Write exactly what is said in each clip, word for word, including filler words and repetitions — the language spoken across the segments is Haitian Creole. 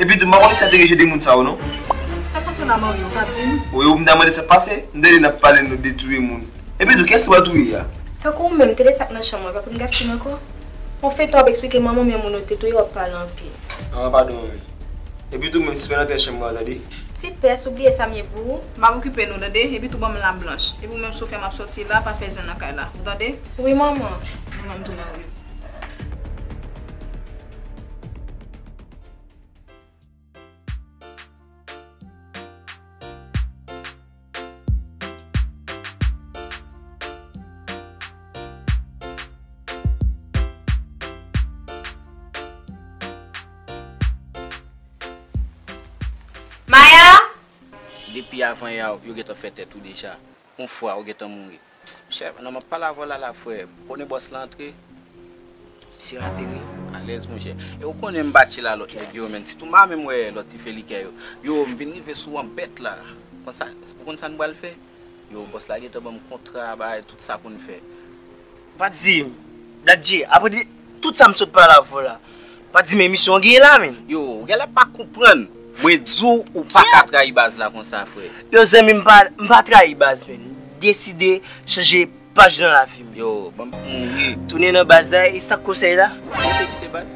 Epi tou, m pa konnen sa te gen jan de moun sa yo, non. Sa k pase w la, Mario, w pa di m? Wi, ou m ta mande sa k pase. M tande n ap pale nou de touye moun. Epi tou, kiyès ou pral touye a? Tankou ou menm, tele sa k nan chanm mwen, pa pou m gate l ankò. On feyton ap eksplike manman m yon moun yo te touye, w ap pale anpil. Ah, padon, wi. Epi tou, menm si fè nan tèt chanm mwen, tande. Ti pès, ou bliye sa m ye pou ou? M ap okipe nou, tande? Epi tou, ban m la blanch. Epi ou menm, Sofia, m ap sòti la, pa fè zen nan kay la. Ou tande? Wi, manman. Ou menm tou, Mario. Maya! Depi avan yè, yo gentan fè tèt ou deja. Yon fwa, ou gentan mouri. Chèf, non, m ap pale avè w la, la, frè. Konnen bòs la antre? Misye rate, wi. Alèz, monchè. E ou konnen m pa tchil a lòt nèg yo, menn. Sitou m pa menm wè lòt ti felikè yo. Yo, m vin rive sou anbèt la. Konn sa, ou konn sa n pral fè? Yo, bòs la gentan ban m kontra, bay, tout sa pou n fè. Pa di m, Dadji, apre de tout sa m sot pale avè w la, pa di m emisyon an genyen la, menn. Yo, ou genlè pa konprann. Mwen di w, ou pa ka trayi baz la konsa, frè. Yo, zanmi, m pa, m pa trayi baz, menn. M deside chanje paj nan lavi m. Yo, ban m mouri. Tounen nan baz la, e sa k konsèy la? Ou te kite baz?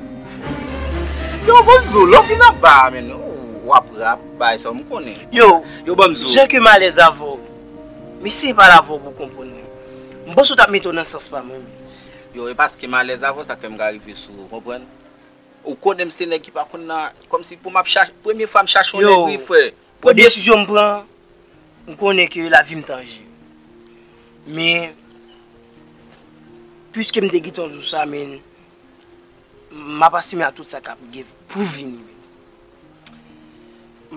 Yo, ban m di w, lè w vin anba a, menn, w ap rap, bay sa, m konnen. Yo, yo, ban m di w. Jan ke m alèz avè w, m eseye pale avè w pou w konprann mwen. M panse w t ap mete w nan sans pa mwen. Yo, e paske m alèz avè w, sa k fè m ka rive sou ou, konprann? Ou konnen m se nèg ki pa konn nan, kòmsi pou m ap chache, premye fwa m chache yon nèg, wi, frè. Premye desizyon m pran, m konnen ke lavi m t an je. Men, piske m te gentan di w sa, men, m ap asime a tout sa k ap gen pou vini, men.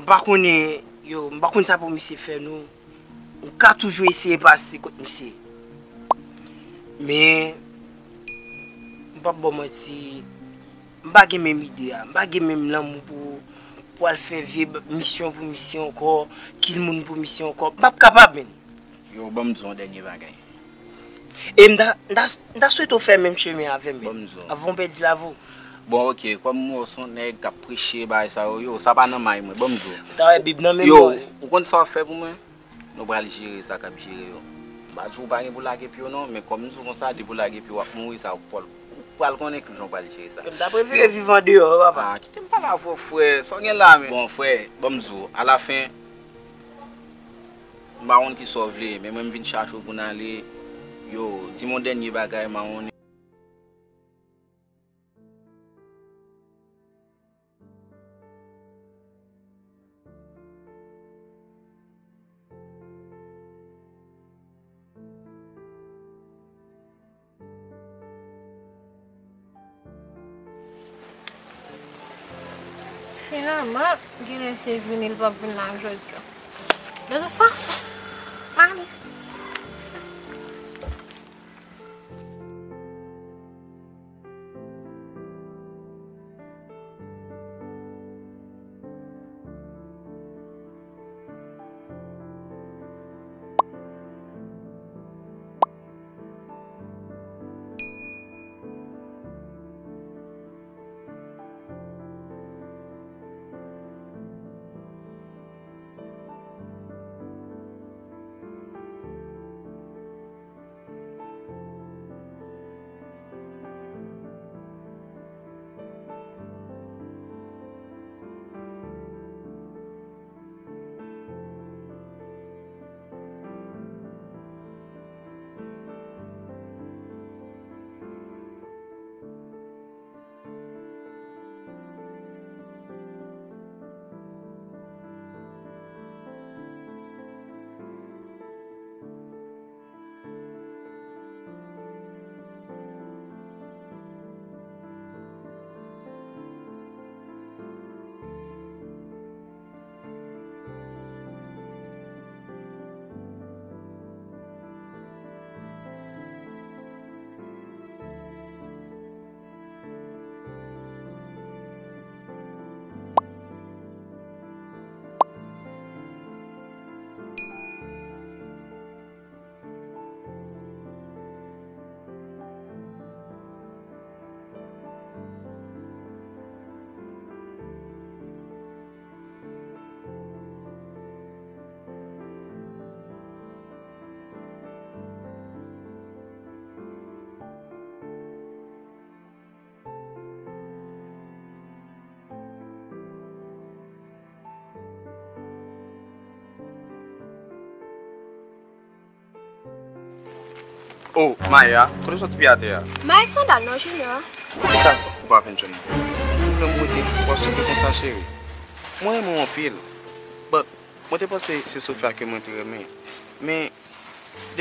M pa konnen, yo, m pa konn sa pou misye fè nou. M ka toujou eseye pase kot misye. Men, m p ap ba w manti, m pa gen menm ide a. M pa gen menm lanmou pou, pou al fè vye misyon pou misye ankò, kil moun pou misye ankò. M p ap kapab, menn. Yo, ban m di w yon dènye bagay. E m ta, m ta, m ta swete w fè menm chemen avè m, menn. Ban m di w. Avan w pèdi lavi w. Bon, oke, kòm m wè w se yon nèg k ap preche, bagay sa yo, yo, sa pa nan may mwen, ban m di w. Ou ta wè Bib nan men mwen. Yo, ou konn sa w ap fè pou mwen? Nou pral jere sa k ap jere yo. M pa di w pa gen pou lage pye w non, men kòm m di w konsa, depi w lage pye w ap mouri, sa w pral, ou pral konnen jan w pral jere sa. M ta prefere viv andeyò, papa. Ah, kite m pale avè w, frè. Sa w gen la, men. Bon, frè, ban m di w, alafen, m pa konn kisa w vle, men mwen m vin chache w pou n ale. Yo, di m yon dènye bagay, m pa konnen. Finalman, genlè se vini, li p ap vin la jodi a. De tout fason, m ale. Oh, Maya, kote w sot ti pye atè a? Maya sandal non, Junior. Poukisa ou pa vin jwenn mwen? Ou menm ou rete fou konsa cheri. Mwen renmen w anpil. But, mwen te panse se Sofia ke mwen te renmen. Men,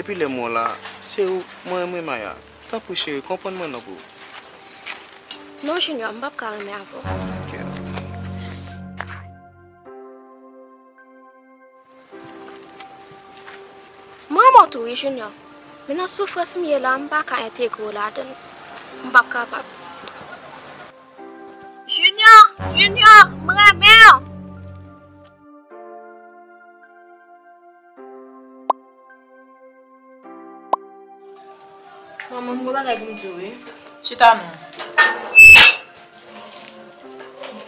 depi lè m wè w la, se ou mwen renmen, Maya. Tanpri cheri, konprann mwen non pou. Non, Junior, m p ap ka renmen avè w. Kèt. Mwen renmen w tou wi, Junior. Men nan soufrans m ye la, m pa ka entegre w ladan l. M p ap kapab. Junior, Junior, m renmen w. Manman, m gon bagay pou m di w wi. Chita non.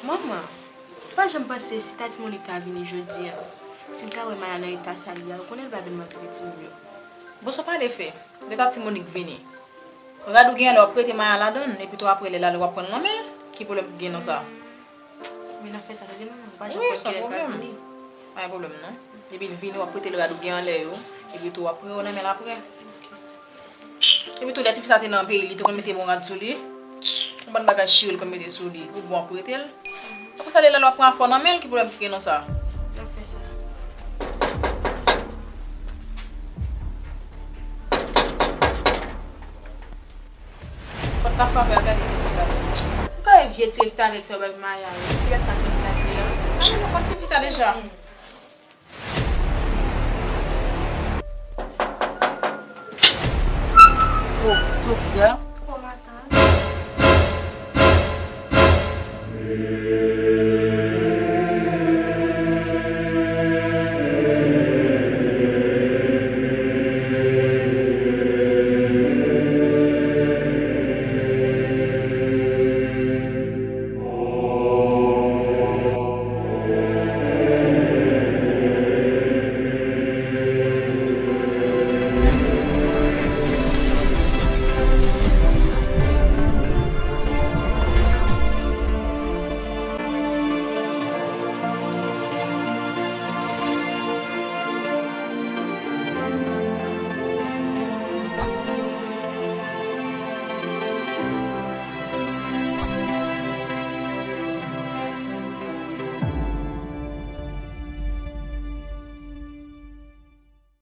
Manman, m pa janm panse si ta Timonik ta vini jodi a, si l ta wè Maya nan eta sa l ye a, ou konnen l va vin maltrete timoun yo. Bon, sa w pale fè? Lè ta Timonik vini. Rad ou gen lè w ap prete Maya ladan l, epi tou apre lè l ale w ap pran l nan men l? Ki pwoblèm ki gen nan sa? Men n ap fè sa, tande manman, ou pa janm konn kilè l va vini. Pa gen pwoblèm non. Depi l vini, w ap prete l rad ou gen anlè yo, epi tou w ap pran yo nan men l apre. Epi tou, lè tifi sa te nan peyi, li te konn mete bon rad sou li. Yon bann bagay chire l konn mete sou li, ou bon ap prete l. Apre sa, lè l al w ap pran afè w nan men l, ki pwoblèm ki gen nan sa? N ap fè sa. Pòt la frape a, gade ki sou la. Ou ka wè vye ti restavèk sa yo bay Maya yo. Ki bèt sa sot gade a. Ay, nou konn tifi sa deja. Oh, Sofia.